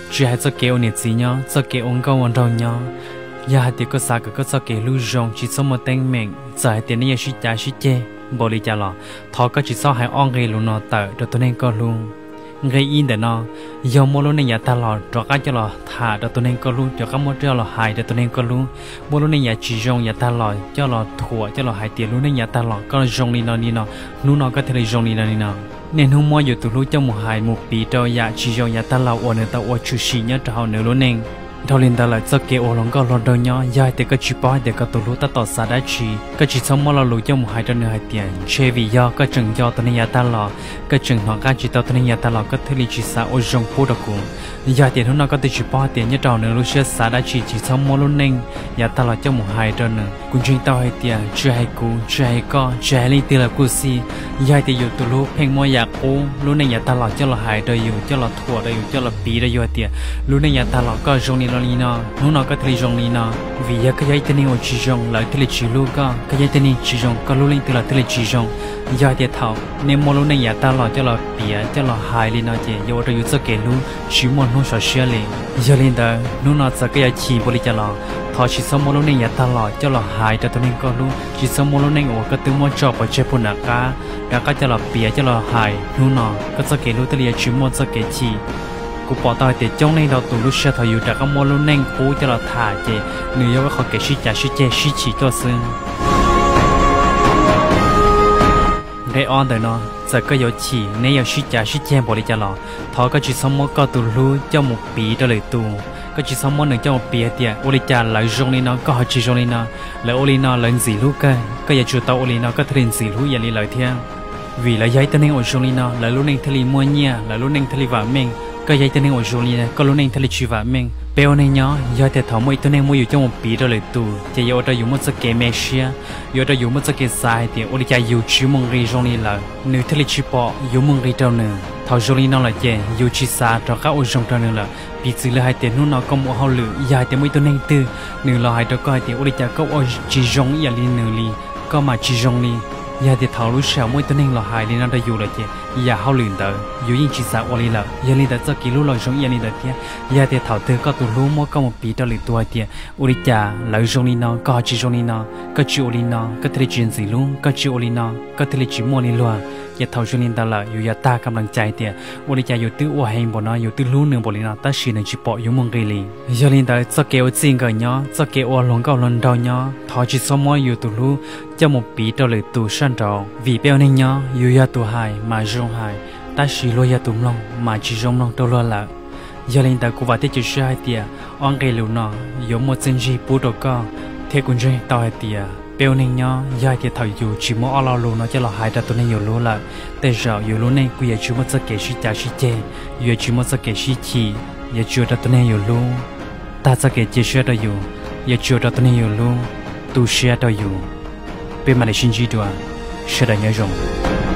Tsis hais txoj kev ua niam txiv nyob, txoj kev ua nkauj ua nraug nyob, yog hais tias koj xav kom koj txoj kev hlub zoo tsis txhob muaj teeb meem, txawm hais tias nej yuav sib cav sib ceg npaum li cas los thov koj tsis txhob hais ob nqe lus no tawm rau tus neeg koj hlub. Nqe ib ntawm no, yog muaj lub neej yav tag los rov qab coj los tham rau tus neeg koj hlub, rov qab muab coj los hais rau tus neeg koj hlub. Muaj lub neej yav tsis zoo yav tag los coj los thuam, coj los hais tias lub neej yav tag los koj zoo li no li no, hnub no koj thiaj li zoo li no li no. Niaj hnub muab yus tus hlub coj mus hais mus piv rau yam tsis zoo yav tag los uas nws tau ua tshwm sim nyob rau hauv nws lub neej. Dhau li ntawd lawm, txoj kev ua hluas nkauj hluas nraug nyob, yog hais tias koj tsis paub hais tias koj tus hlub tab tom xav dab tsi, koj tsis txhob muab lo lus coj mus hais rau nws hais tias ntshe vim yog koj tseem nco tus neeg yav tag los, koj tseem hnov qab tsis tau tus neeg yav tag los koj thiaj li tsis xav ua zoo pub rau kuv. Yog hais tias hnub no koj twb tsis paub hais tias nyob rau hauv nws lub siab xav dab tsi, tsis txhob muab lub neej yav tag los coj mus hais rau nws. Kuv ntseeg tau hais tias tsis hais kuv, tsis hais koj, tsis hais leej twg los kuj xij, yog hais tias yus tus hlub pheej muab yam qub lub neej yav tag los coj los hais rau yus, coj los thuam rau yus, coj los piv rau yus hais tias lub neej yav tag los koj zoo li no li no, hnub no koj thiaj li zoo li no, vim yog koj yog ib tug neeg uas tsis zoo lawv thiaj li tsis hlub koj, koj yog ib tug neeg tsis zoo koj hlub leej twg los thiaj li tsis zoo. Yog hais tias thaum nej muab lub neej yav tag los coj los piav coj los hais li no ces yuav ua rau yus txoj kev hlub tsis muaj hnub sov siab li. Yog li ntawd hnub no txawm koj yuav chim npaum li cas los thov tsis txhob muab lub neej yav tag los coj los hais rau tus neeg koj hlub, tsis txhob muab lub neej uas koj twb muab tso pov tseg puag nram qab rov qab coj los piav coj los hais. Hnub no koj txoj kev hlub thiaj li yuav tsis muaj txoj kev chim. Kuv pom tau hais tias coob leej ntau tus lub sij hawm thaum yus rov qab muab lub neej qub coj los tham ces nws yog ib qho kev sib cav sib ceg sib chim tuaj xwb. Nqe ob ntawm no, txawm koj yuav chim, neb yuav sib cav sib ceg npaum li cas los thov koj tsis txhob muab koj tus hlub coj mus piv rau lwm tus. Koj tsis txhob muab nws coj mus piv hais tias ua li cas lawv zoo li no koj ho tsis zoo li no, lawv ua li no lawv ntxim hlub kawg, koj yuav tsum tau ua li no koj thiaj li ntxim hlub ib yam li lawv thiab. Vim lawv yog ib tug neeg uas zoo li no lawv lub neej thiaj li muaj nyiaj, lawv lub neej thiaj li vam meej. Koj yog ib tug neeg uas zoo li no koj lub neej thiaj li tsis vam meej. Peb ua neeg nyob, yog tias thaum muaj ib tug neeg muab yus coj mus piv rau lwm tus ces yuav ua rau yus muaj txoj kev me siab, yuav ua rau yus muaj txoj kev xav hais tias ua li cas yus tsis muaj nqis zoo li lawm, nws thiaj li tsis pom yus muaj nqis rau nws. Thaum zoo li no lawm ces yus tsis xav rov qab ua zoo rau nws lawm. Piv txwv li hais tias hnub no koj mus ua hauj lwm, yog hais tias muaj ib tug neeg twg nws los hais rau koj hais tias ua li cas koj ua tsis zoo ib yam li nws li, koj mas tsis zoo li. Yog hais tias thaum lub sij hawm muaj ib tug neeg los hais li no rau yus lawm ces yam hauj lwm ntawd yus yeej tsis xav ua li lawm. Yog li ntawd txoj kev hlub los zoo ib yam li ntawd thiab. Yog hais tias thaum twg koj tus hlub muab koj mus piv rau lwm tus hais tias ua li cas lawv zoo li no koj ho tsis zoo li no, koj tsis ua li no koj thiaj li tsis ntxim hlub, koj tsis ua li no koj thiaj li tsis muaj li luag, ces thaum zoo li ntawd lawm yus yuav tag kam lees cai tias ua li cas yus twb ua heev npaum no, yus twb hlub nws npaum li no tab sis nws tsis pom yus muaj nqis li. Yog li ntawd txoj kev ua txij nkawm nyob, txoj kev ua hluas nkauj hluas nraug nyob, thov tsis txhob muab yus tus hlub coj mus piv rau lwm tus sab nraud. Vim peb ua neeg nyob, yus yog tus hais mas zoo hais, tab sis luag yog tus mloog mas tsis zoo mloog rau luag lawm. Yog li ntawd kuv vam thiab cia siab hais tias ob nqe lus no yuav muaj txiaj ntsig pub rau koj, thiab kuv ntseeg tau hais tias peb ua neeg nyob yog hais tias thaum yus tsis muab ob lo lus no coj los hais rau tus neeg yus hlub lawm, tej zaum yus lub neej kuj yuav tsis muaj txoj kev sib cav sib ceg, yuav tsis muaj txoj kev sib chim, yuav tsis ua rau tus neeg yus hlub tag txoj kev cia siab rau yus, yuav tsis ua rau tus neeg yus hlub tu siab rau yus. Peb mam li sib ntsib dua, sawv daws nyob zoo.